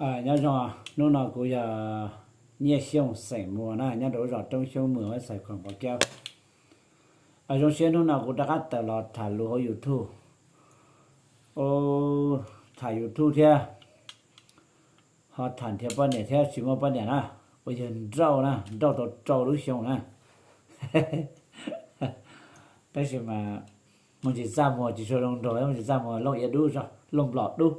Nyob zoo, hnub no kuv yog Nyiaj Xyooj xeem Muas na, nyob rau lub zos Roob Xyoob Mws, Xais Khoom, Pov Keub. Zoo siab hnub no kuv rov qab tawm los tham lus hauv YouTube. Tham YouTube thiab ho tham nrhiav poj niam thiab tsis muaj poj niam na, uas yog nrauj na, nrauj tau rau lub xyoo na. Tab sis mas mus tsis txaj muag, tsis tshua zoo nraug, mus tsis txaj muag, looj iab dub, looj nplom dub.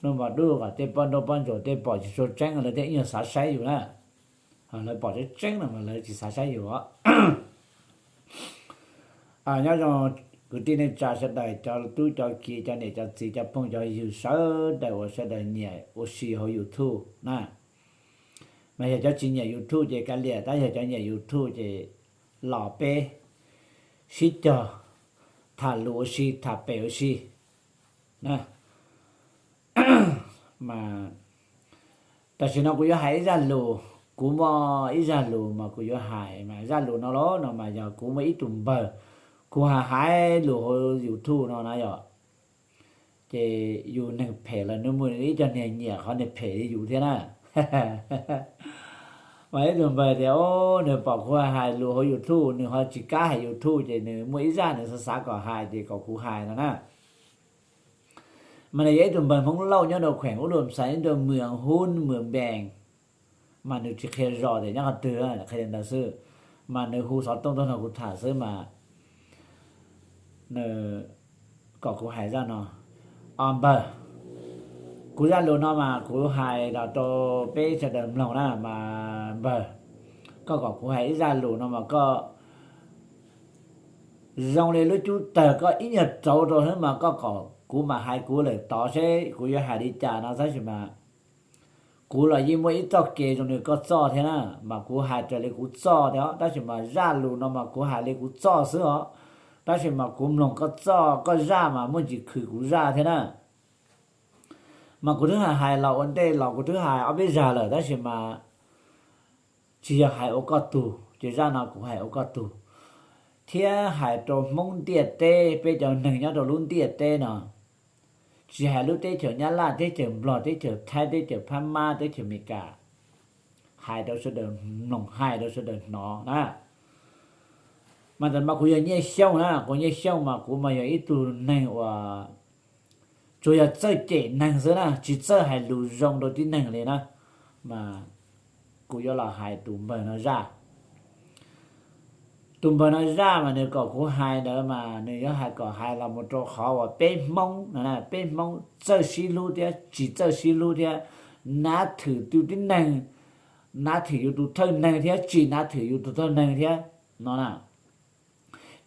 Looj nplom dub kom tej poj nrauj poj ntsuam tej pom tsis tshua tseeb, lawv thiaj ib nyuag xav saib yus na. Lawv pom tseeb tseeb no mas lawv tsis xav saib yus os. Nyob zoo kwv tij neej tsa sawv daws, cov tub cov kiv, cov niam cov txiv, cov phooj cov ywg sawv daws uas sawv daws nyiam ua si hauv YouTube na. Mas yog cov tsis nyiam YouTube ces kav liam, tab yog cov nyiam YouTube ces los peb sib cog tham lus ua si, tham pem ua si na. Mas tam sim no kuv yuav hais ib zaj lus, kuv muaj ib zaj lus mas kuv yuav hais, mas zaj lus no los no mas yog kuv muaj ib tug npawg, kuv hais hais lus hauv YouTube no na yom. Ces yus neeg phem los nws muaj ib co niag nyiam qhov niag phem li yus thiab na. Mas ib tug npawg tias, o, nws pom kuv hais lus hauv YouTube, nws ho tsis kam hais YouTube ces nws muaj ib zaj nws xav xav kom hais ces kom kuv hais no na. Mas nws yog ib tug npawg Hmoob Lauj nyob rau khueem Ub Luam Xais, nyob rau Mws Hub, Mws Npees. Mas nws tsis qhia zos tias nyob qhov twg, qhia li ntawd xwb. Mas nws hu xov tooj tuaj nrog kuv tham xwb mas nws kom kuv hais zaj no. O npawg, kuv zaj lus no mas kuv hais los rau peb sawv daws mloog na mas npawg, koj kom kuv hais ib zaj lus no mas koj zoo li lub cub tawg, koj ib nyuag rauv rau xwb mas koj kom kuv mam hais kuv lawm tod seb kuv yuav hais li cas no tab sis mas kuv los yeej muaj ib txoj kev zoo li koj txoj thiab na, mas kuv hais raws li kuv txoj thiab os, tab sis mas zaj lus no mas kuv hais li kuv txoj xwb os, tab sis mas kuv mloog koj txoj koj zaj mas muaj ntsis khwv kuv zaj thiab na. Mas kuv twb hais hais los ua ntej los kuv twb hais ob peb zag lawm tab sis mas tsis yog hais ua koj tug, ces zaj no kuv hais ua koj tug, thiab hais rau Hmoob ntiaj teb, peb cov neeg nyob rau lub ntiaj teb no, tsis hais lub teb chaws Nyab Laj, teb chaws Nplog, teb chaws Thaib, teb chaws Phab Mab, teb chaws Amelikas, hais rau sawv daws mloog, hais rau sawv daws hnov na. Mas ntawm mas kuv yog Nyiaj Xyooj na, kuv Nyiaj Xyooj mas kuv mas yog ib tug neeg uas tsuas yog txawj cem neeg xwb na, tsis txawj hais lus zoo rau tib neeg li na. Mas kuv yuav los hais tus npawg no zaj. Tus npawg no zaj mas nws kom kuv hais ntawd mas nws yuav hais kom hais los mus rau qhov uas peb Hmoob no, peb Hmoob txawj sib hlub thiab tsis txawj sib hlub thiab, nav thwm tus tib neeg, nav thwm yus tus thawj neeg thiab tsis nav thwm yus tus thawj neeg thiab no na.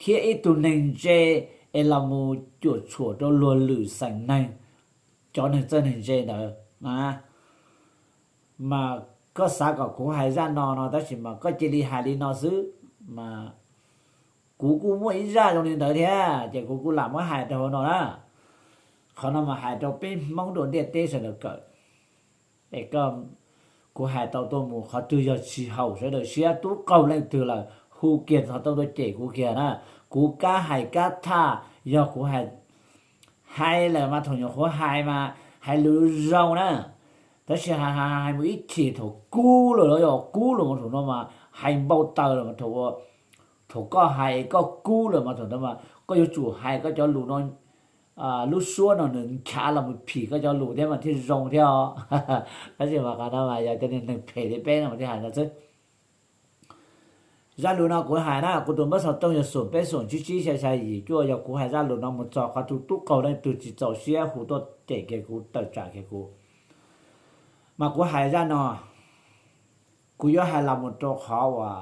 Thiab ib tug neeg ntse es los mus cuam tshuam rau luag lwm xeem neeg, cov neeg txawj neeg ntse ntawd na. Mas koj xav kom kuv hais zaj no no tab sis mas koj cia li hais li no xwb. Mas kuv kuj muaj ib zaj zoo li ntawd thiab ces kuv kuj lam muab hais rau hauv no na. Qhov no mas hais rau peb Hmoob rau ntiaj teb sawv daws kawm. Es kuv hais tau tuaj mus qhov twg yog tsis haum sawv daws siab, tub qaug leej twg lawm hu kiag xov tooj tuaj cem kuv kiag na. Kuv kab hais kab thaj, yog kuv hais, hais lawm mas thaum nyuam qhuav hais mas hais lus zoo na, tab sis hais hais mus ib chim thaum kub lawm, yog kub lawm mas thaum no mas hais npau taws lawm mas thaum, thaum koj hais koj kub lawm mas thaum ntawd mas koj yuav tsum hais koj cov lus no, lub suab no nws nchav los mus phim koj cov lus thiab mas thiaj zoo thiab os. Tab sis mas qhov no mas yog cov niag neeg phem li peb no mas thiaj hais no xwb. Zaj lus no kuv hais na, kuv tus npawb xov tooj yog xoom peb xoom tsib tsib xya xya yim cuaj, yog kuv hais zaj lus no mus txog qhov tus tub qaug leej twg tsis txaus siab hu tuaj cem kiag kuv, tawm tsam kiag kuv. Mas kuv hais zaj no, kuv yuav hais los mus rau qhov uas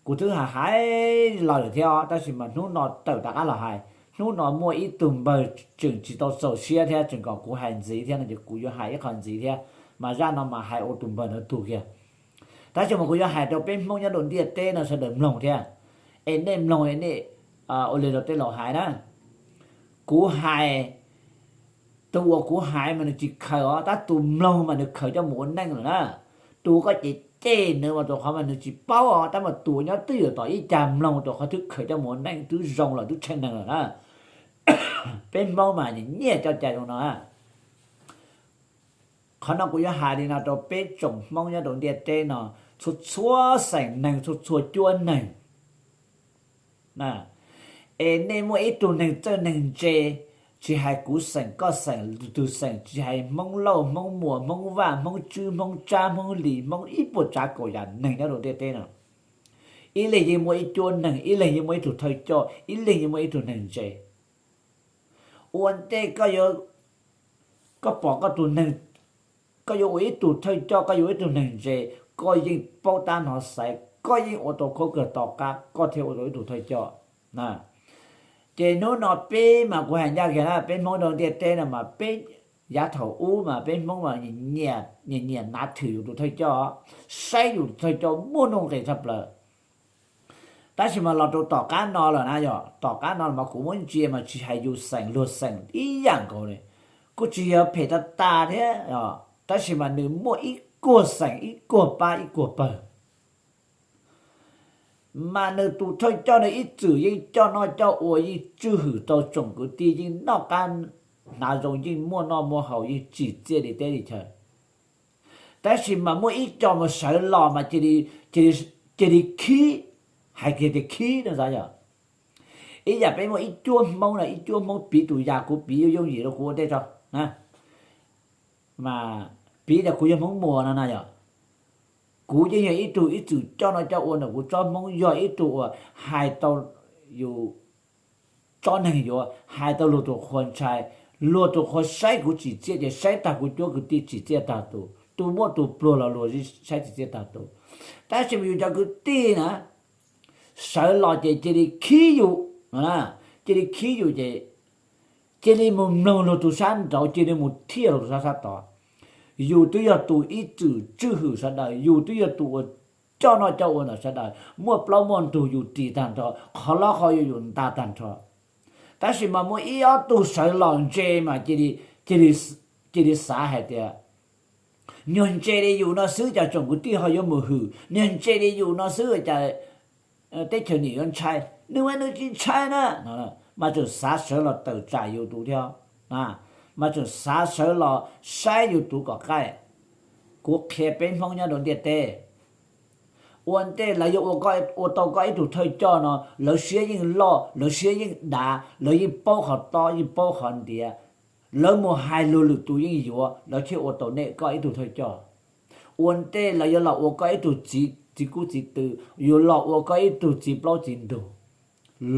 kuv twb hais hais los lawm thiab os, tab sis mas hnub no tawm rov qab los hais. Hnub no muaj ib tug npawg tseem tsis tau txaus siab thiab tseem kom kuv hais ntxiv thiab no ces kuv yuav hais ib qho ntxiv thiab. Mas zaj no mas hais ua tus npawg ntawd tug kiag. Tab sis mas kuv yuav hais rau peb Hmoob nyob rau ntiaj teb no sawv daws mloog thiab. Es nej mloog es nej ua li rau tej laus hais na. Kuv hais, tus uas kuv hais mas nws tsis khaws os, tab tus mloog mas nws khaws coj mus ua neej lawm na. Tus koj cem cem nws mas tus qhov mas nws tsis paub os, tab mas tus nyob twj ywm tom ib cag mloog tus qhov twb khaws coj mus ua neej, twb zoo lawm, twb tsheej neeg lawm na. Peb Hmoob mas nyiam coj cai zoo no na. Qhov no kuv yuav hais li no rau peb tsoom Hmoob nyob rau ntiaj teb no, txhua txhua xeem neeg, txhua txhua cuab neeg. Es nej muaj ib tug neeg txawj neeg ntse, tsis hais kuv xeem koj xeem tus xeem, tsis hais Hmoob Lauj, Hmoob Muas, Hmoob Vaj, Hmoob Tswb, Hmoob Tsab, Hmoob Lis, Hmoob ib puas tsav kaum yam neeg nyob rau ntiaj teb no, ib leeg yeej muaj ib cuab neeg, ib leeg yeej muaj ib tug thawj coj, ib leeg yeej muaj ib tug neeg ntse. Ua ntej koj yuav, koj pom koj tus neeg, koj yuav ua ib tug thawj coj, koj yuav ua ib tug neeg ntse, koj yeej paub tab hnov xaiv, koj yeej ua tau khaub kawg tom qab koj thiaj ua tau ib tug thawj coj. Ces hnub no peb mas kuv hais ncaj kiag na, peb Hmoob rau ntiaj teb no mas peb, yav thaum ub mas peb Hmoob mas nyiam nyiam hnav thwm yus tus thawj coj, saib yus tus thawj coj muaj nuj nqis tshaj plaws. Tab sis mas los rau tom qab no lawm na, yog tom qab no los mas kuv muab ntsia mas tsis hais yus xeem luag xeem ib yam nkaus li, kuj tsis yog phem tag tas thiab, tab sis mas nws muaj ib kuag xeem ib kuag pab ib kuag pawg. Mas nws tus thawj coj nws ib txwm yeej coj noj coj ua, yeej tswj hwm rau tsoom kwv tij, yeej noj qab hnav zoo, yeej muaj noj muaj haus, yeej tsim txiaj li teb li chaw. Tab sis mas muaj ib co mas sawv los mas cia li khib, hais kiag tias khib no xav yom. Ib yam peb muaj ib cuab Hmoob no, ib cuab Hmoob piv tus yas kuv piv yooj yooj yim rau kuv ua ntej tso na, mas piv tias kuv yog Hmoob Muas no na yom, kuv yeej yog ib tug ib txwm coj noj coj ua ntawm kuv tsob Hmoob, yog ib tug uas hais tau yus tsob neeg yuav, hais tau luag tus qhua ntshai, luag tus qhua saib kuv tsim txiaj ces saib tag kuv cuab kwv tij tsim txiaj tag tus, tus muaj tus pluag los luag saib tsim txiaj tag tus. Tab sis mas yus cov kwv tij na, sawv los ces cia li khib yus, cia li khib yus ces cia li mus mloog luag tus sab nraud, cia li mus thiaj luag tus sab sab tod. Yus twb yog tus ib txwm tswj hwm sawv daws, yus twb yog tus uas coj noj coj ua ntawm sawv daws, muaj plaub muaj ntug yus ris tag nrho, qhov lob qhov yuav yus nta tag nrho. Tab sis mas muaj ib ob tug sawv los ntse mas cia li xav hais tias, nyuag ntse li yus no xwb cas tsoom kwv tij ho yuav mus hwm, nyuag ntse li yus no xwb cas teb chaws niam yuav ntshai, nws mas nws tsis ntshai na. Mas tseem xav sawv los tawm tsam yus tus thiab, mas tseem xav sawv los saib yus tus kom qaij. Kuv qhia peb Hmoob nyob rau ntiaj teb, ua ntej lawv yuav ua tau koj ib tug thawj coj no, lawv siab yeej loj, lawv siab yeej dav, lawv yeej paub qhov tob yeej paub qhov ntiav, lawv mus hais luag lwm tus yeej yuav, lawv thiaj ua tau nej koj ib tug thawj coj. Ua ntej lawv yuav los ua koj ib tug txiv kub txiv tw, yuav los ua koj ib tug txiv plaub txiv ntug,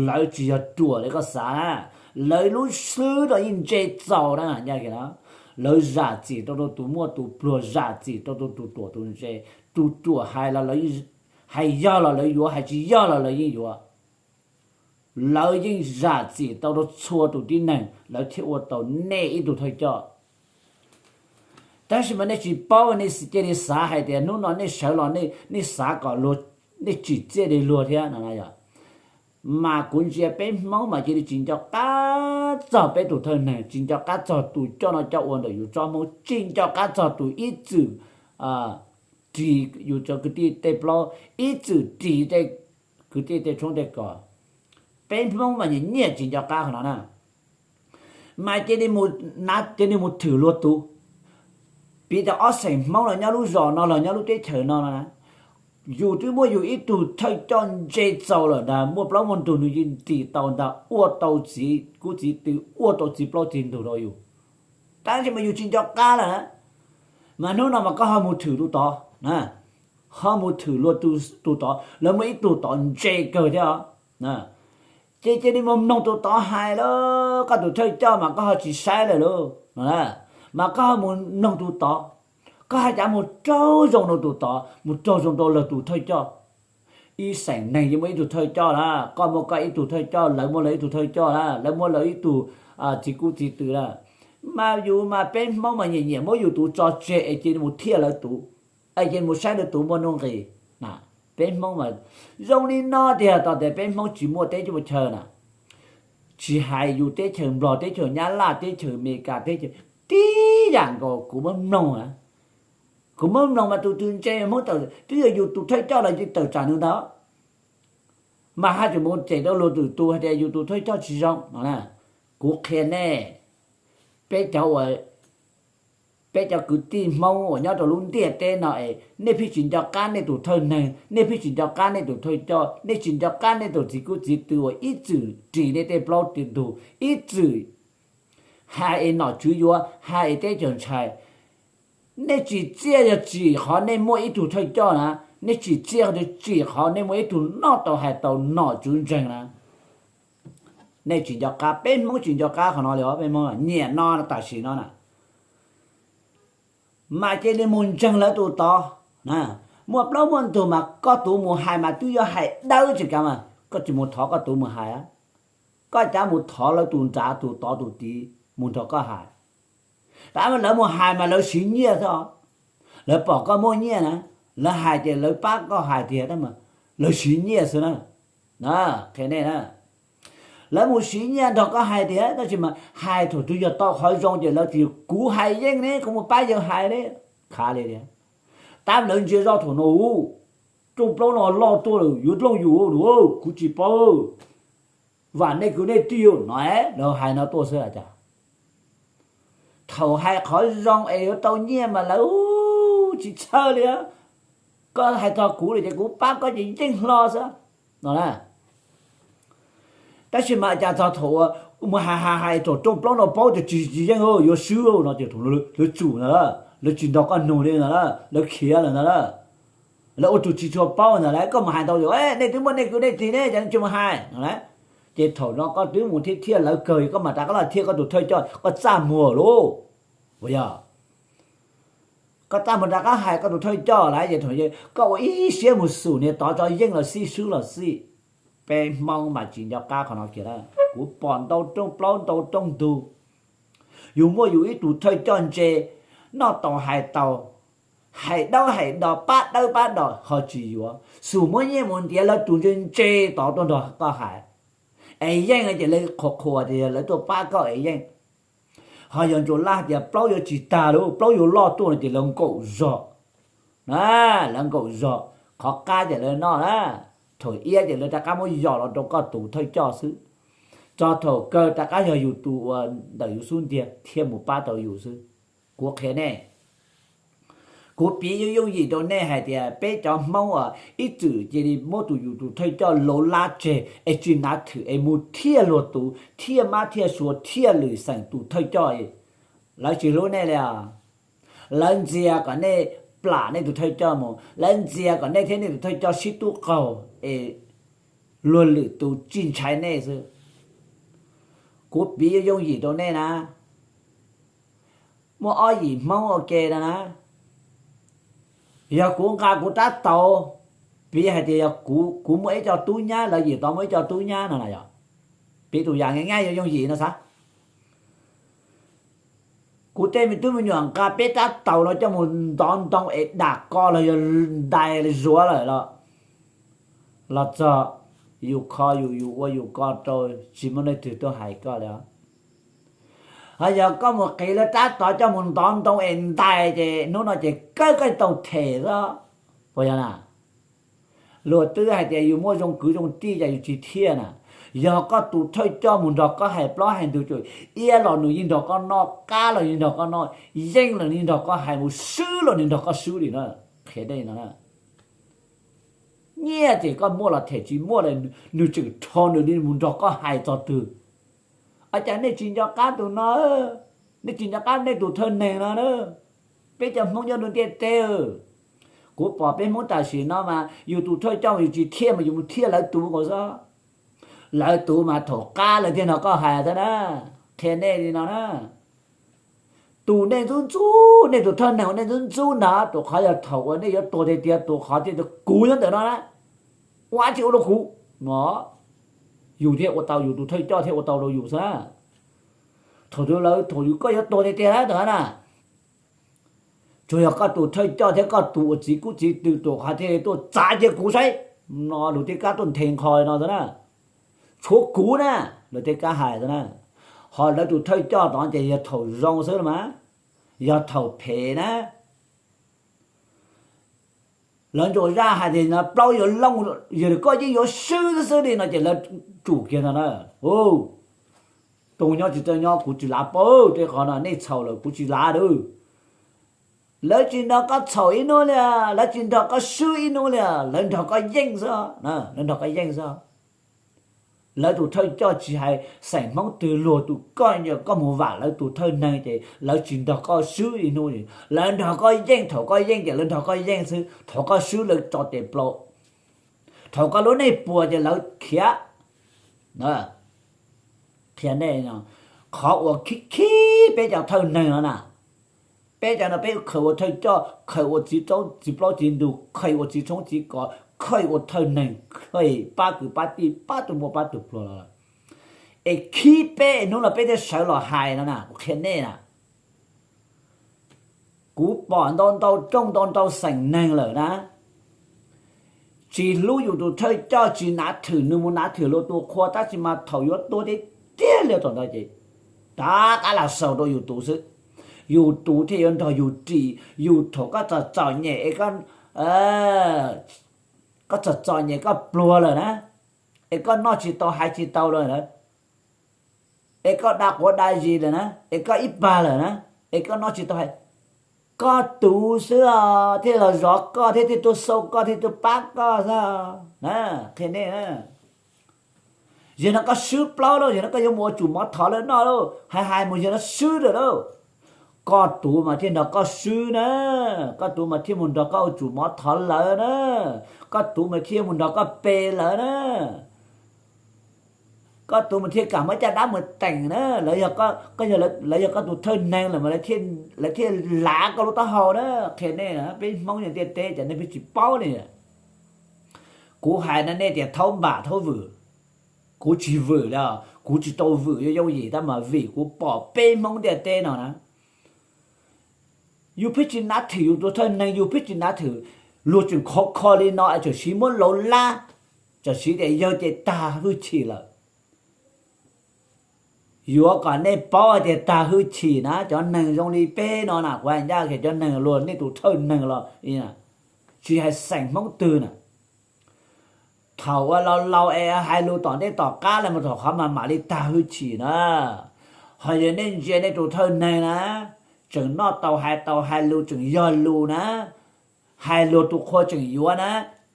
lawv tsis yog ruam li koj xav na. Lawv lub hlwb no yeej ntse txaus na, lawv zam txim rau rau tus muaj tus pluag, zam txim rau rau tus ruam tus ntse. Tus ruam hais los lawv hais yog los lawv yuav, hais tsis yog los lawv yeej yuav. Lawv yeej zam txim tau rau txhua tus tib neeg, lawv thiaj ua tau nej ib tug thawj coj. Tab sis mas nej tsis paub, nej cia li xav hais tias hnub no nej sawv los nej xav kom luag, nej tsim txiaj li luag thiab no. Mas kuv ntsia peb Hmoob mas cia li tsis nco qab txog peb tus thawj neeg, tsis nco qab txog tus coj noj coj ua ntawm yus tsob Hmoob, tsis nco qab txog tus ib txwm ris yus cov kwv tij tej plaub, ib txwm ris kwv tij tej tshoob tej kos. Peb Hmoob mas nyiam nyiam tsis nco qab qhov no na. Mas cia li mus thwm luag tus, piv tau ob xeem Hmoob los nyob lub zos no los nyob lub teb chaws no no na, yus twb muaj yus ib tug thawj coj ntse txaus lawm ntag, muaj plaub muaj ntug nws yeej ris tau ntag, ua tau txiv kub txiv tw, ua tau txiv plaub txiv ntug rau yus. Tab sis mas yus tsis nco qab lawm na, mas hnub no mas koj ho mus thwm tus tod, ho mus thwm luag tus tod, lawv muaj ib tug tod ntse kawg thiab os. Ces cia li mus mloog tus tod hais lawm, koj tus thawj coj mas koj ho tsis saib lawm lauj. Mas koj ho mus mloog tus tod, koj ho cav mus raug zoo rau tus tod, mus raug zoo rau lawv tus thawj coj. Ib xeem neeg yeej muaj ib tug thawj coj na, koj muaj koj ib tug thawj coj, lawv muaj lawv ib tug thawj coj na, lawv muaj lawv ib tug txiv kub txiv tw na. Mas yus mas peb Hmoob mas nyiam nyiam muab yus tus tso tseg es cia li mus thiaj lawv tus, es cia li mus saib lawv tus muaj nuj nqis. Peb Hmoob mas zoo li no tiag, tos tias peb Hmoob tsis muaj teb chaws na, tsis hais yus teb chaws Nplog, teb chaws Nyab Laj, teb chaws Amelikas, teb chaws tib yam nkaus kuv muab mloog na. Kuv muab mloog mas tus twg ntse Hmoob tawm, twb yog yus tus thawj coj los yeej tawm tsam nws ntag. Mas haj tseem mus cem rau luag lwm tus hais tias yus tus thawj coj tsis zoo no na. Kuv qhia nej, peb cov uas, Peb cov kwv tij Hmoob uas nyob rau lub ntiaj teb no es nej pheej tsis nco qab nej tus thawj neeg, nej pheej tsis nco qab nej tus thawj coj, nej tsis nco qab nej tus txiv kub txiv tw uas ib txwm ris nej tej plaub tej ntug, ib txwm hais es nom tswv yuav, hais es teb chaws ntshai. Nej tsim txiaj yog tsim qhov nej muaj ib tug thawj coj na, nej tsim txiaj tsim qhov nej muaj ib tug noj tau hais tau nom tswv ntseeg na. Nej tsis nco qab, peb Hmoob tsis nco qab qhov no li os, peb Hmoob nyiam no tam sim no na. Mas cia li mus ntseeg lawv tus tod. Muaj plaub muaj ntug mas koj tus mus hais mas twb yuav hais dawb tsis kav mas koj tsis mus thov koj tus mus hais. Koj cav mus thov lawv tus nrad tus tod tus tid mus nrog koj hais. Tab mas lawv mus hais mas lawv siv nyiaj xwb. Lawv pom koj muaj nyiaj na, lawv hais ces lawv pab koj hais tiag tab mas lawv siv nyiaj xwb na. Qhia nej na, lawv mus siv nyiaj nrog koj hais tiag tab sis mas hais thaum twg yog tau qhov zoo ces lawv tias kuv hais yeej ne, kuv mus pab yawg hais ne. Khav li tias, tab lawv ntsia zoj thaum no, rooj plaub no loj tuaj lawm yuav dlooj yus no, kuv tsis paub. Vam nej kwv nej tij no, lawv hais no tuaj xwb cas. Thaum hais qhov zoo es yuav tau nyiaj mas lawv tsis txhawj li. Koj hais txog kuv lawm ces kuv pab koj ces yeej hlo xwb no na. Tab sis mas cas txog thaum uas mus hais hais hais thaum rooj plaub no paub tias tsis tsis yeej yuav swb no ces thaum lawv tsum ntag, lawv tsis nrog koj nug li ntag, lawv khiav lawm ntag. Lawv ua tus tsis tshua paub ntag lauj, koj mus hais ntau, nej twb muaj nej kwv nej tij ne, cas nej tsis mus hais no lauj. Ces thaum no koj twb mus thiab thiaj lawv kawg, koj mam rov qab los thiaj koj tus thawj coj koj txaj muag lauj. Puas yog? Koj txaj muag rov qab hais koj tus thawj coj lawm ces thaum koj ua ib siab mus xum niag tod tso yeej los xij swb los xij. Peb Hmoob mas tsis nco qab qhov no kiag lauj. Kuv pom ntau rooj plaub ntau rooj ntug, yus muaj yus ib tug thawj coj ntse, noj tau hais tau, hais dawb hais do pab dawb pab do ho tsis yuav, xum muab nyiaj mus ntiav lawv tus ntse ntse tod tuaj nrog koj hais. Es yeej ces lawv qhuas qhuas tias lawv tuaj pab koj es yeej. Ho yog Ntsuas Laj tias plaub yuav tsis tag lauj, plaub yuav loj tuaj no ces lawv nkaum zog na, lawv nkaum zog. Qhov qab ces lawv noj na, thaum iab ces lawv rov qab muab yos los rau koj tus thawj coj xwb. Txog thaum kawg rov qab yog yus tus uas ntawm yus xub ntiag thiaj mus pab tau yus xwb. Kuv qhia nej, kuv piv yooj yooj yim rau nej hais tias peb cov Hmoob uas ib txwm cia li muab tus yus tus thawj coj lauv lab tseg es tsis nav thwm es mus thiaj luag tus thiaj mab thiaj suav thiaj lwm xeem tus thawj coj, lawv tsis hlub nej li os. Lawv ntxias kom nej plam nej tus thawj coj mus, lawv ntxias kom nej thiab nej tus thawj coj sib tub qaug es luag lwm tus tsis ntshai nej xwb. Kuv piv yooj yooj yim rau nej na, muaj ob yim Hmoob ua ke no na, yog kuv nqa kuv rab taus, piv hais tias yog kuv muaj ib co tub nyab, lawv yim tod muaj ib co tub nyab no na yog, piv tus yam nyob yooj yooj yim no xav, kuv tej me tub me nyuam nqa peb rab taus no coj mus ntov ntoo es dam ko los yog ntais zuav lawm los, los txog yus kho yus, yus ua yus ko rau, tsis muaj leej twg tuaj hais koj li os. Ho yog koj mus qiv lawv rab tod coj mus ntov ntoo es ntais ces hnub no ces kawg koj tau them xwb, puas yog na? Luag twb hais tias yus muaj zoo kwv zoo tij cas yus tsis thiaj na. Yog koj tus thawj coj mus nrog koj hais plaub hais ntug, tsuas iab los nws yeej nrog koj noj, qab los yeej nrog koj noj, yeej los nws yeej nrog koj hais, mus swb los nws nrog koj swb li na. Qhia nej no, nyiaj ces koj muaj los them, tsis muaj los nws tseem rho nws li mus nrog koj hais txog twg. Ua cas nej tsis nco qab tus no? Nej tsis nco qab nej tus thawj neeg no na. Peb cov Hmoob nyob rau ntiaj teb, kuv pom peb Hmoob tam sim no mas yus tus thawj coj mas yus tsis thiaj mas yus mus thiaj lawv tus nkaus xwb. Lawv tus mas thaum qab lawv thiaj nrog koj hais xwb na. Qhia nej li no na, tus nej ntxub ntxub, nej tus thawj neeg uas nej ntxub ntxub ntag, tus qhov yog thaum uas nej yuav tuag tiag tiag tus qhov thiaj tias kuv nyob ntawm no na, ua dab tsi ua rau kuv no, yus thiaj ua tau, yus tus thawj coj thiaj ua tau rau yus xwb na. Thaum twg lawv, thaum yus koj yuav tuag tiag tiag na ntawd na, tsuas yog koj tus thawj coj thiab koj tus uas txiv kub txiv tw tus qhov thiaj tuaj txav cia kuv saib no, lawv thiaj kam tuaj nthe nqho no xwb na. Tshuav kuv na, lawv thiaj kam hais xwb na. Ho lawv tus thawj coj tod ces yog thaum zoo xwb los mas, yog thaum phem na. Lawv Ntsuas Zaj hais tias no plaub yuav looj, yog koj yeej yuav swb xwb xwb li no ces lawv tsum kiag no na. Tus nyob tsis tau nyob, kuv tsis lav paub tej qhov no, nej txhaum lawm kuv tsis lav lawm. Lawv tsis nrog koj txhaum ib hnub li, lawv tsis nrog koj swb ib hnub li, lawv nrog koj yeej xwb, lawv nrog koj yeej xwb. Lawv tus thawj coj tsis hais xeem Hmoob twg luag tus koj nyuam koj mus vam lawv tus thawj neeg ces lawv tsis nrog koj swb ib hnub li, lawv nrog koj yeej, thaum koj yeej ces lawv nrog koj yeej xwb, thaum koj swb lawv tso tes plaub, thaum koj lub neej puas ces lawv khiav. Qhia nej, qhov uas khib khib peb cov thawj neeg no na, peb cov no peb khaws ua thawj coj, khaws ua txiv plaub txiv ntug, khaws ua txiv tshoob txiv kos, khaws ua thawj neeg, khaws pab kwv pab tij, pab tus muaj pab tus pluag los, es khib peb hnub no peb thiaj sawv los hais no na, kuv qhia nej na. Kuv pom ntau ntau rooj ntau ntau xeem neeg lawm na, tsis hlub yus tus thawj coj, tsis nav thwm nws, mus nav thwm luag tus qhua, tab sis mas thaum yuav tuag tiag tiag li thaum ntawd ces rov qab los xaus rau yus tus xwb. Yus tus thiaj yuav nrog yus ris, yus thaum koj txom txom nyem es koj txom txom nyem koj pluag lawm na, es koj noj tsis tau hais tsis tau lawm na, es koj da quav da zis lawm na, es koj ib pag lawm na, es koj noj tsis tau hais, koj tus xwb os thiaj los zov koj thiab thiaj tuaj xauj koj thiaj tuaj pab koj xwb na. Qhia nej na, yog no koj swb plaub lauj, yog no koj yuav mus ua tsum mov thov lawv noj lauj, hais hais mus yog no swb lawm lauj. Koj tus mas thiaj nrog koj swb na, koj tus mas thiaj mus nrog koj ua tsum mov thov lawv na, koj tus mas thiaj mus nrog koj pe lawv na, koj tus mas thiaj kam muab caj dab mus teem na, lawv yog koj tus thawj neeg lawm mas lawv thiaj lav koj lub taub hau na. Qhia nej, peb Hmoob ntiaj teb ces nej peb tsis paub li. Kuv hais no nej tias thaub npam thaub vwm, kuv tsis vwm li, kuv tsis tau vwm yooj yooj yim tab mas vim kuv pom peb Hmoob ntiaj teb no na, yus pheej tsis nav thwm yus tus thawj neeg, yus pheej tsis nav thwm, luag tseem khov kho li no es txawm siv muab laus lab, txawm siv tias yawg ces tag hwj chim lawm. Yuav kom nej paub hais tias tag hwj chim na, cov neeg zoo li peb no na, kuv hais ncaj tias cov neeg luag nej tus thawj neeg los tsis hais xeem Hmoob twg na, thaum uas laus laus es hais lus tom ntej tom qab los mas thaum qhov mas mam li tag hwj chim na. Ho yog nej ntsia nej tus thawj neeg na, tseem noj tau hais tau hais lus tseem yog lus na, hais luag tus qhua tseem yuav na,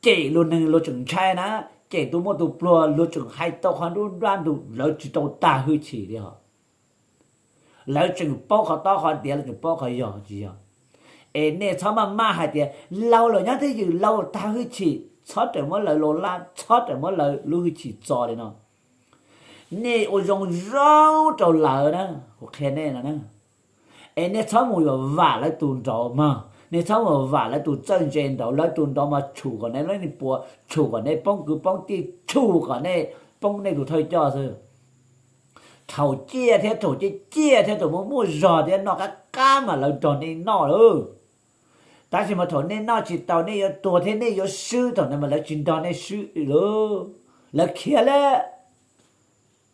cem luag neeg luag tseem ntshai na, cem tus muaj tus pluag luag tseem hais tau qhov nruab nrab ntug, lawv tsis tau tag hwj chim li os. Lawv tseem paub qhov tob qhov tiav, lawv tseem paub qhov yog tsis yog. Es nej txhob maj maj hais tias laus lawm nyob twj ywm, laus tag hwj chim, txhob rawm muab lawv laus lab, txhob rawm muab lawv lub hwj chim txo li no. Nej ua zoo zoo rau lawv na, kuv qhia nej no na. Es nej txhob mus yuav vam lawv tus nraud mog, nej txhob mus vam lawv tus txawj ntse nraud, lawv tus nraud mas tshum kom nej lub neej puas, tshum kom nej poob kwv poob tij, tshum kom nej poob nej tus thawj coj xwb. Thaum ciaj thiab thaum ciaj ciaj thiab thaum muaj muaj zog thiab noj qab qab mas lawv nrog nej noj lawm. Tab sis mas thaum nej noj tsis tau, nej yuav tuag thiab nej yuav swb, thaum ntawd mas lawv tsis nrog nej swb lawm, lawv khiav lawm.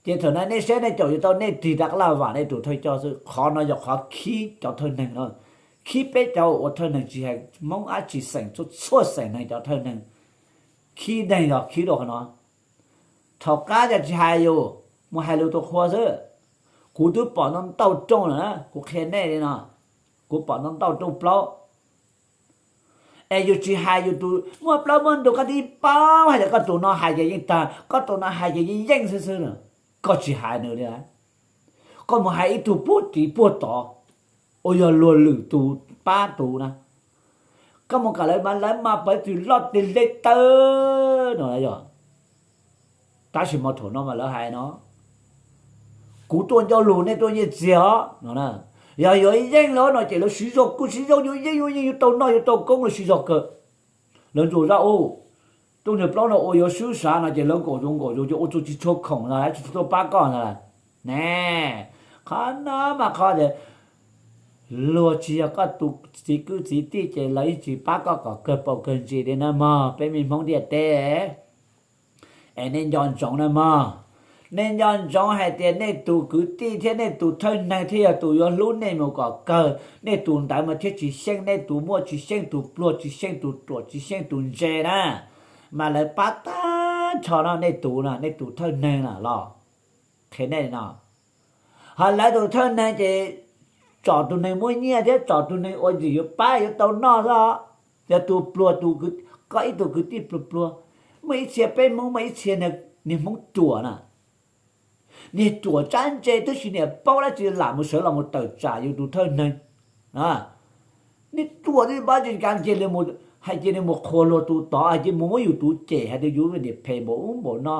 Ces thaum no nej saib nej caum yuav tau nej tig rov qab los vam nej tus thawj coj xwb. Qhov no yog qhov khib cov thawj neeg no, khib peb cov ua thawj neeg tsis hais Hmoob dab tsi xeem, txhua txhua xeem neeg cov thawj neeg, khib neeg yog khib rau qhov no. Thaum qab yog tsis hais yus, mus hais lus tus qhua xwb. Kuv twb pom ntau ntau rooj lawm na, kuv qhia nej li no, kuv pom ntau ntau rooj plaub. Es yus tsis hais yus tus muaj plaub muaj ntug, koj twb paub hais tias koj tus no hais ces yeej tag, koj tus no hais ces yeej yeej xwb xwb na, koj tsis hais nws li. Koj mus hais ib tug puag tid puag tod uas yog luag lwm tus pab tus na, koj mus kom lawv mas lawv mas pawv tws loj tes hle tawb no yog. Tab sis mas thaum no mas lawv hais no, kuv tuaj ncauj lus nej tuaj nyiaj txiag os no. Yog yuav yeej lawm no ces lawv siv zog kuj siv zog yuav yeej yuav yeej yuav tau noj yuav tau koob lawv siv zog kawg. Lawv ntsuas zaj u, rooj niag plaub no ua yuav swb sav no ces lawv nkaum zoov nkaum zoov ces ua txuj tsis tshua khoom ntag, tsis tshua tuaj pab koj ntag. Ne, qhov no mas qhov tias luag tsis yog koj tus txiv kwv txiv tij ces lawv yeej tsis pab koj kom kawg paus kawg ntsis li na mog peb me Hmoob ntiaj teb. Es nej nco ntsoov na mog, nej nco ntsoov hais tias nej tus kwv tij thiab nej tus thawj neeg thiaj yog tus yuav hlub nej mus kom kawg, nej tus ntawd mas thiaj tsis xyeej nej tus muaj tsis xyeej tus pluag tsis xyeej tus ruam tsis xyeej tus ntse na, mas lawv pab tag nrho no nej tus no nej tus thawj neeg na los. Qhia nej no, ho lawv tus thawj neeg ces tsom tus neeg muaj nyiaj thiab tsom tus neeg uas txim yuav pab yuav tau noj xwb. Yog tus pluag, tus, koj ib tug kwv tij pluag pluag, muaj ib txhia peb Hmoob, muaj ib txhia niag Hmoob ruam na, niag ruam tsab ntse twb tsis niam paub dab tsi lam mus sawv los mus tawm tsam yus tus thawj neeg. Niag ruam twb pab tsis kav cia li mus, hais cia li mus qhuas luag tus tod, hais cia mus muab yus tus cem hais tias yus niam phem npaum ub npaum no.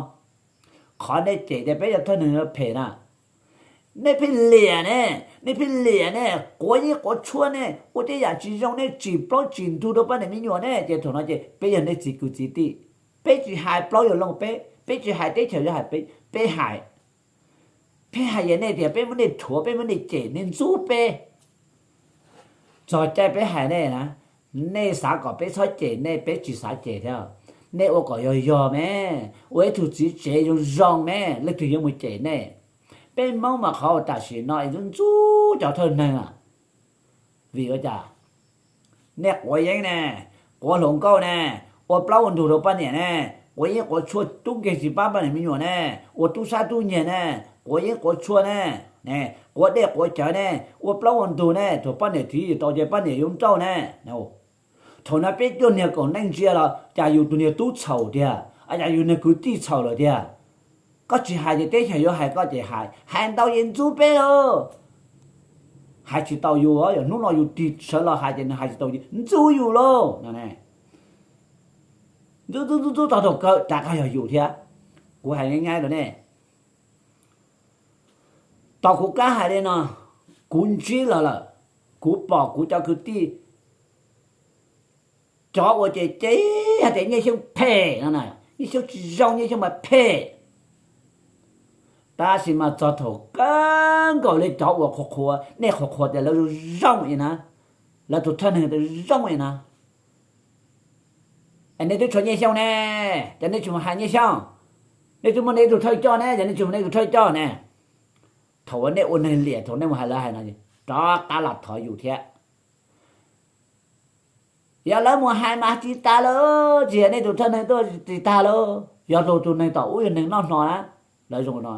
Qhov nej cem tias peb yog thawj neeg phem na, nej pheej liam ne, nej pheej liam ne, quav yeeb quav tshuaj ne, ua tej yam tsis zoo ne, tsim plaub tsim ntug rau poj niam me nyuam ne, ces thaum no ces peb yog nej txiv kwv txiv tij, peb tsis hais plaub yuav looj peb, peb tsis hais teb chaws yuav hais peb, peb hais, peb hais yog nej tias peb muab nej rhuav, peb muab nej cem, nej ntxub peb. Txog caij peb hais nej na, nej xav kom peb txhob cem nej, peb tsis xav cem thiab. Nej ua kom yog yog me, ua ib tug txiv tsev zoo zoo me, leej twg yuav mus cem nej? Peb Hmoob mas qhov uas tam sim no es ntxub ntxub cov thawj neeg a, vim ua cas? Nej quav yeeb ne, quav hluas nkauj ne, ua plaub ua ntug rau poj niam ne, quav yeeb quav tshuaj tub nkeeg tsis pab poj niam me nyuam ne, ua tub sab tub nyiag ne, quav yeeb quav tshuaj ne, quav dej quav cawv ne, ua plaub ua ntug ne, thaum poj niam thim tau ces poj niam yuav nrauj ne. Thaum no peb cuaj niag koom neej ntsia los cas yus tus niag tub txhaum tiag, cas yus niag kwv tij txhaum lawm tiag. Koj tsis hais ces teb chaws yuav hais koj ces hais, hais ntau ces ntxub peb lauj. Hais tsis tau yus, yog hnub no yus tig sawv los hais ces nws hais tsis tau ces ntxub yus lauj. Ntxub ntxub ntxub ntxub txog thaum kawg rov qab yog yus thiab. Kuv hais nyaib rau nej, tau kuv kab hais li no, kuv ntsib los lawm, kuv pom kuv cov kwv tij, cov uas ces ces hais tias Nyiaj Xyooj phem no, Nyiaj Xyooj tsis zoo, Nyiaj Xyooj mas phem. Tab sis mas txog thaum kawg nkaus li cov uas qhuas qhuas, nej qhuas qhuas tias lawv zoo zoo li na, lawv tus thawj neeg zoo li na, es nej twb tshuav Nyiaj Xyooj ne, ces nej tsis mus hais Nyiaj Xyooj. Nej twb muaj nej ib tug thawj coj ne, ces nej tsis mus nej tus thawj coj ne. Thaum uas nej ua neeg liam, thaum nej mus hais lawv hais no, rov qab los thov yus thiab. Yog lawv mus hais mas tsis tas lawm, tsis yog nej tus thawj neeg tuaj tsis tas lawm, yog tus tus neeg tom ub yog neeg noj hno na, lawv zoo no.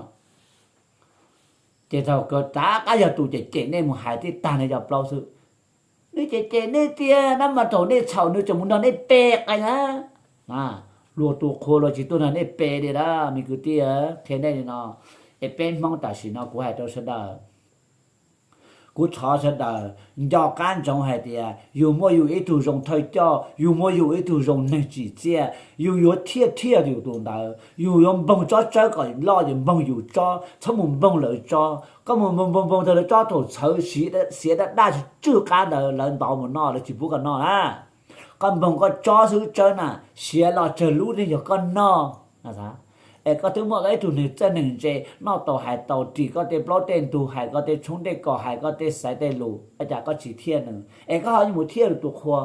Ces thaum kawg rov qab yog tus cem cem nej mus hais tib tag nej cov plaub xwb. Nws cem cem nej tiag na mas thaum nej txhaum nws tseem mus nrog nej pe qees na. Luag tus qhua luag tsis tuaj nrog nej pe li na me kwv tij, qhia nej li no. Es peb Hmoob tam sim no kuv hais rau sawv daws, kuv thov sawv daws nco qab ntsoov hais tias yus muaj yus ib tug zoo thawj coj, yus muaj yus ib tug zoo neeg tsim txiaj, yus yuav thiaj thiaj yus tus ntawd. Yus yuav npoog tsob tsawb kom loj, yus npoog yus tsob, txhob mus npoog lawv tsob. Koj mus npoog npoog npoog tau lawv tsob thaum txhawv siav daj daj tswj qab ntawd lawv ntov mus noj, lawv tsis pub koj noj na. Koj npoog koj tsob xwb tsawb na, siav los tsawg lub thiaj yog koj noj. Es koj twb muaj koj ib tug neeg txawj neeg ntse, noj tau hais tau, ris koj tej plaub tej ntug, hais koj tej tshoob tej kos, hais koj tej xaiv tej lus, ua cas koj tsis thiaj nws es koj ho mus thiaj lwm tus qhua?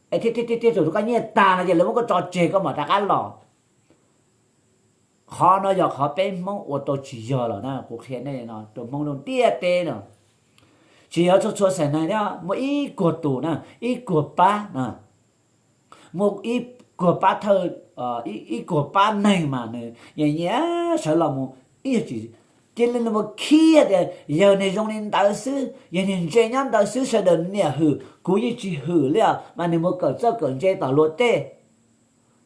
Es thiaj thiaj thiaj thiaj thaum koj nyiaj tag no ces lawv muab koj tso tseg koj mam rov qab los. Qhov no yog qhov peb Hmoob ua tau tsis yog lawm na, kuv qhia nej no rau Hmoob lub ntiaj teb no. Tsis yog txhua txhua xeem neeg thiab, muaj ib kuag tus na, ib kuag pab na, muaj ib kuag pab thawj, ib kuag pab neeg mas nws nyiam nyiam sawv los mus ib yam tsis, cia li nws mus khib tias yawg niag zoo li ntawd xwb, yawg niag ntse nyob ntawd xwb, sawv daws niam hwm, kuv yeej tsis hwm li os, mas nws mus kawm txawj kawm ntse tom luag tej.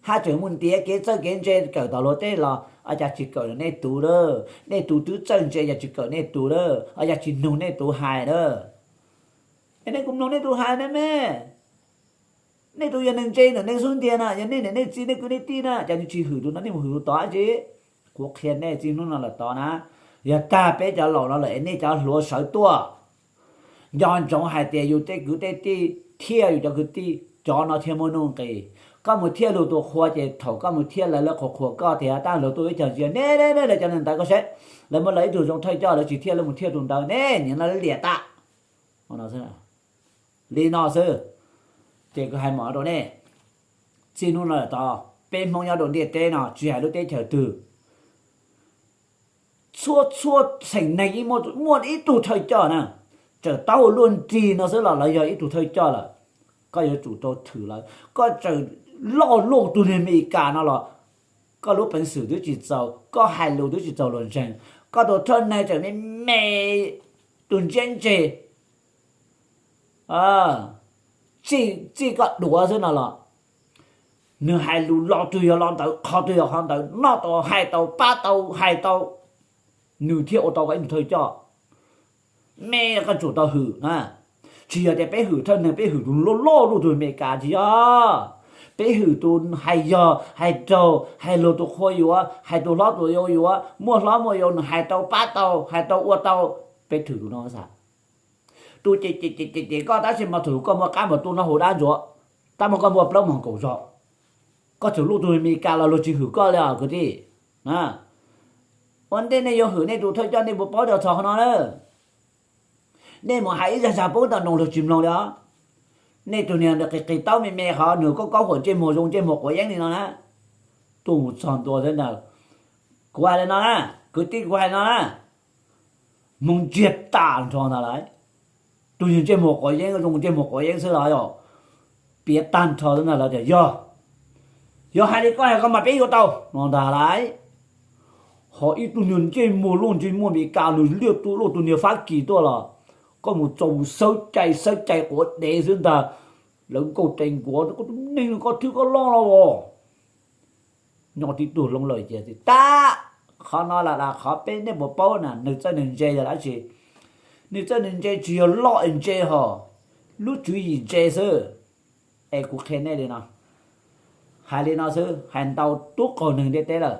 Haj tseem mus ntiav kev txawj kev ntse kawm tom luag tej los ua cas tsis kawm nej tus lawm? Nej tus twb txawj ntse, yog tsis kawm nej tus lawm, ua cas tsis nug nej tus hais lawm? Es nej kuj mloog nej tus hais ne me. Nej tus yog neeg ntse ntawm nej xub ntiag na, yog nej niam nej txiv nej kwv nej tij na, cas nws tsis hwm tus no, nej mus hwm tus tod dab tsi? Kuv qhia nej txij hnub no lawm tod na, yog tag peb cov laus no lawm es nej cov hluas sawv tuaj, nco ntsoov hais tias yus tej kwv tej tij thiaj yus cov kwv tij, cov no thiaj muaj nuj nqis. Koj mus thiaj lwm tus qhua ces thaum koj mus thiaj lawv, lawv qhuas qhuas koj tias tab luag tuaj ib co ntsia ne, ne, ne, lawv cov neeg ntawd koj saib, lawv muaj lawv ib tug zoo thawj coj, lawv tsis thiaj, lawv mus thiaj tus ntawd ne, nim no lawv liam tag. Li no xwb. Ces kuv hais mom rau nej, txij hnub no lawm tod peb Hmoob nyob rau ntiaj teb no tsis hais lub teb chaws twg, txhua txhua xeem neeg yeej muaj ib tug thawj coj na. Txawm taub hau luaj nrig no xwb los lawv yog ib tug thawj coj lawm. Koj yuav tsum tau thwm lawv. Koj txawm loj luaj tus niag Amelikas no los koj lub peev xwm twb tsis txaus, koj hais lus twb tsis txaus luag ntseeg. Koj tus thawj neeg txawm me me, tus ntsiab ntseg, txij koj duav xwb no los, nws hais lus lo twg yog lo ntawd, qhov twg yog qhov ntawd, noj tau, hais tau, pab tau, hais tau, nws thiaj ua tau ib tug thawj coj. Me koj tsum tau hwm na. Tsis yog tias peb hwm thawj neeg, peb hwm tus loj loj luj tus Amelikas, tsis yog. Peb hwm tus hais yog hais raug, hais luag tus qhua yuav, hais tus hlob tus yau yuav, muaj hlob muaj yau nws hais tau pab tau, hais tau ua tau. Peb hwm tus no xwb. Tus ces ces ces ces ces koj tab sis mas thaum koj muaj qab npaum tus no hu dab ntsuav, tab mas koj muaj plaub moos kaum zog, koj txawm luj tus Amelikas los luag tsis hwm koj li os kwv tij. Ua ntej nej yuav hwm nej tus thawj coj nej puas paub cov txog qhov no na? Nej mus hais ib zag zag poob tau noo luag tsis mloog li os. Nej tus niag qis qis taub me me qhov nws kaub kaub huam ntsej muag zoo ntsej muag quav yeeb li no na, tuaj mus txog ntua xwb ntag. Kuv hais li no na, kwv tij, kuv hais no na, Hmoob ntsiag tag nrho ntag lauj. Tus niag ntsej muag quav yeeb zoo ntsej muag quav yeeb xwb los yog piav tag nrho xwb ntag lauj tias yog, yog hais li koj hais ko mas peb yuav tau no ntag lauj. Ho ib tug niag ntsej muag luj ntsej muag Amelikas nws liaj tuaj luaj tus niag Fab Kis tuaj los koj mus txaus xawb cai xawb cai quav dev xwb ntag. Lawv nkaus tes nkuav, koj tus neeg koj thwb koj loj los as. Nyob tib tug hloov lawm ces tag. Qhov no lam qhov peb nej puas paub na, nws txawj nws ntse yog dab tsi? Nws txawj nws ntse tsis yog loj ntse ho, lub tswv yim ntse xwb. Es kuv qhia nej li no, hais li no xwb hais ntau tub qaug neeg ntiaj teb lawm.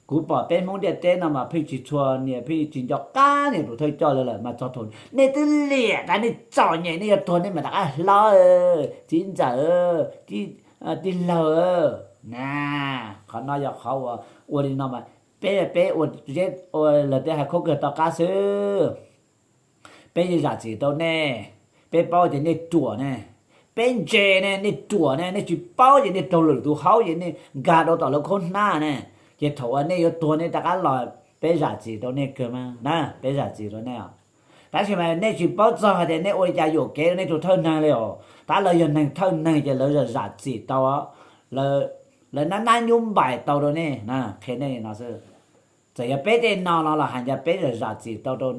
Kuv pom peb Hmoob ntiaj teb no mas pheej tsis tshua nias, pheej tsis nco qab nias tus thawj coj li lawm mas txog thaum nej twb liam tas nej txom nyem nej yuav tuag nej mam rov qab hlob, txiv ntxawm, tij laug na. Qhov no yog qhov uas ua li no mas peb peb ua zeb ua lawv tej hais khaub kawg to qab xwb. Peb yeej zam txim rau nej, peb paub tias nej ruam ne, peb ntse ne, nej ruam ne, nej tsis paub ces nej raug lwm tus haub ces nej nkag rau tom lawv khaub hnab ne, ces thaum uas nej yuav tuag nej rov qab los peb zam txim rau nej kawg mas na, peb zam txim rau nej os. Tab sis mas nej tsis paub txog hais tias nej ua li cas yuam kev rau nej tus thawj neeg li os. Tab lawv yog neeg thawj neeg ces lawv zam txim tau, lawv nab nab nyub npaim tau rau nej na, qhia nej li no xwb. Txawm yog peb tej no no los hais tias peb zam zam txim tau rau,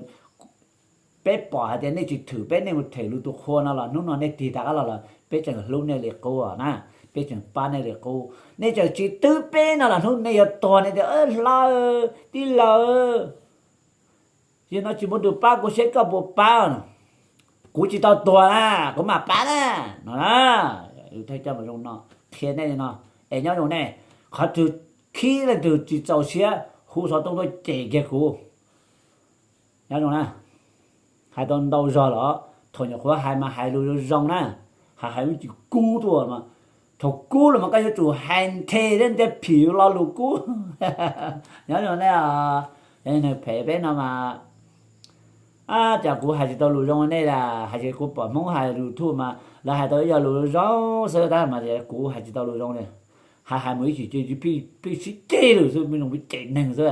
peb pom hais tias nej tsis thwm peb, nej mus them lwm tus qhua no los hnub no nej tig rov qab los los peb tseem hlub nej li qub na, peb tseem pab nej li qub. Nej tseem tsis twb peb no los hnub nej yuav tuag nej tias hlob, tij laug, yog no tsis muaj tus pab kuv seb koj puas pab no. Kuv tsis tau tuag na, kuv mam pab na no na. Thawj coj mas zoo no, qhia nej li no, es nyob zoo nej, qhov twg khib leej twg tsis txaus siab hu xov tooj tuaj cem kiag kuv. Nyob zoo na, hais tau ntau zog los thaum nyuam qhuav hais mas hais lus zoo zoo na, hais hais lub tsis kub tuaj mas, thaum kub los mas koj yuav tsum hais nthe thiab ntiab phim lo lus kub. Nyob zoo nej, neeg phem peb no mas, cas kuv hais tsis tau lus zoo nej las, hais tias kuv pom Hmoob hais YouTube mas lawv hais tau ib co lus zoo xwb tab mas kuv hais tsis tau lus zoo li, hais hais mus ib chim ces pheej sib ceg lus xwb, pheej zoo pheej cem neeg xwb.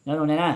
Nyob zoo nej na.